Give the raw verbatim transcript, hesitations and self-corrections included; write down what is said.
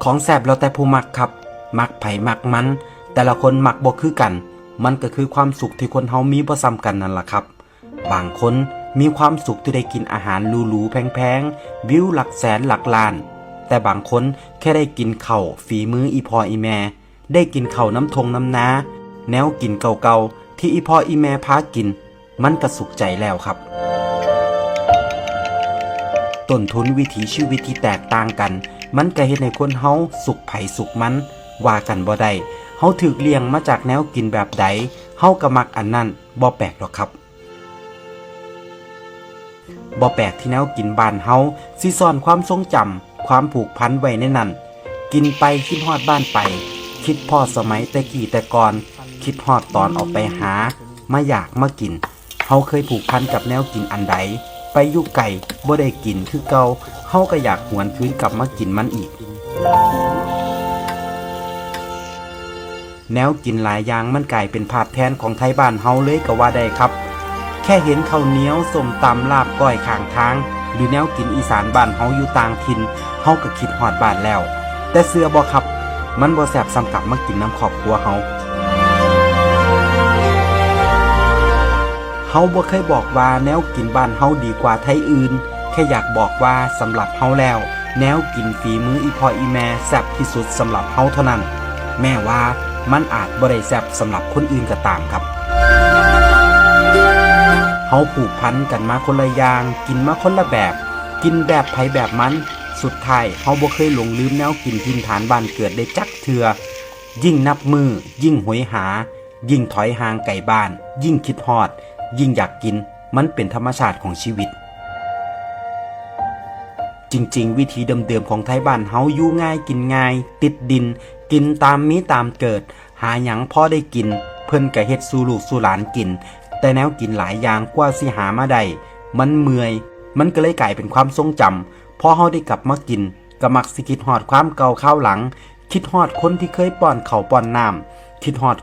ของแซ่บแล้วแต่ผู้มักครับ มักไผมักมัน แต่ละคนมักบ่คือกัน มันก็คือความสุขที่คนเฮามีบ่ซ้ำกันนั่นล่ะครับ บางคนมีความสุขที่ได้กินอาหารหรูๆแพงๆ วิวหลักแสนหลักล้าน แต่บางคนแค่ได้กินข้าวฝีมืออีพ่ออีแม่ ได้กินข้าวน้ำทงน้ำนา แนวกินเก่าๆที่อีพ่ออีแม่พากิน มันก็สุขใจแล้วครับ ต้นทุนวิถีชีวิตที่แตกต่างกัน มันก็เฮ็ดให้คนเฮาสุขไผสุขมัน ว่ากันบ่ได้ เฮาถูกเลี้ยงมาจากแนวกินแบบใด เฮาก็มักอันนั้น บ่แปลกดอกครับ บ่แปลกที่แนวกินบ้านเฮาสิซ่อนความทรงจำ ความผูกพันไว้ในนั้น กินไปคิดฮอดบ้านไป คิดพ้อสมัยแต่กี้แต่ก่อน คิดฮอดตอนออกไปหา มาอยากมากิน เฮาเคยผูกพันกับแนวกินอันใด ไปอยู่ไกลบ่ได้กินคือเก่า เฮาก็อยากหวนคืนกลับมากินมันอีก แนวกินหลายอย่างมันกลายเป็นภาพแทนของไทบ้านเฮาเลยก็ว่าได้ครับ แค่เห็นข้าวเหนียว ส้มตำ ลาบก้อยข้างทาง หรือแนวกินอีสานบ้านเฮาอยู่ต่างถิ่น เฮาก็คิดฮอดบ้านแล้ว แต่เชื่อบ่ครับ มันบ่แซ่บส่ำกลับมากินนำครอบครัวเฮา เฮาบ่เคยบอกว่าแนวกินบ้านเฮาดีกว่าไทอื่น แค่อยากบอกว่าสำหรับเฮาแล้ว แนวกินฝีมืออีพ่ออีแม่แซ่บที่สุดสำหรับเฮาเท่านั้น แม้ว่ามันอาจบ่ได้แซ่บสำหรับคนอื่นก็ตามครับ เฮาผูกพันกันมาคนละอย่าง กินมาคนละแบบ กินแบบไผแบบมัน สุดท้ายเฮาบ่เคยหลงลืมแนวกินถิ่นฐานบ้านเกิดได้จักเทื่อ ยิ่งนับมื้อ ยิ่งโหยหา ยิ่งถอยห่างไกลบ้าน ยิ่งคิดฮอด ยิ่งอยากกิน มันเป็นธรรมชาติของชีวิต จริงๆ วิถีเดิมๆของไทบ้านเฮาอยู่ง่ายกินง่าย ติดดิน กินตามมีตามเกิด หาหยังพอได้กิน เพิ่นก็เฮ็ดสู่ลูกสู่หลานกิน แต่แนวกินหลายอย่างกว่าสิหามาได้ มันเมื่อย มันก็เลยกลายเป็นความทรงจำ พอเฮาได้กลับมากิน ก็มักสิคิดฮอดความเก่าคราวหลัง คิดฮอดคนที่เคยป้อนข้าวป้อนน้ำ คิดฮอด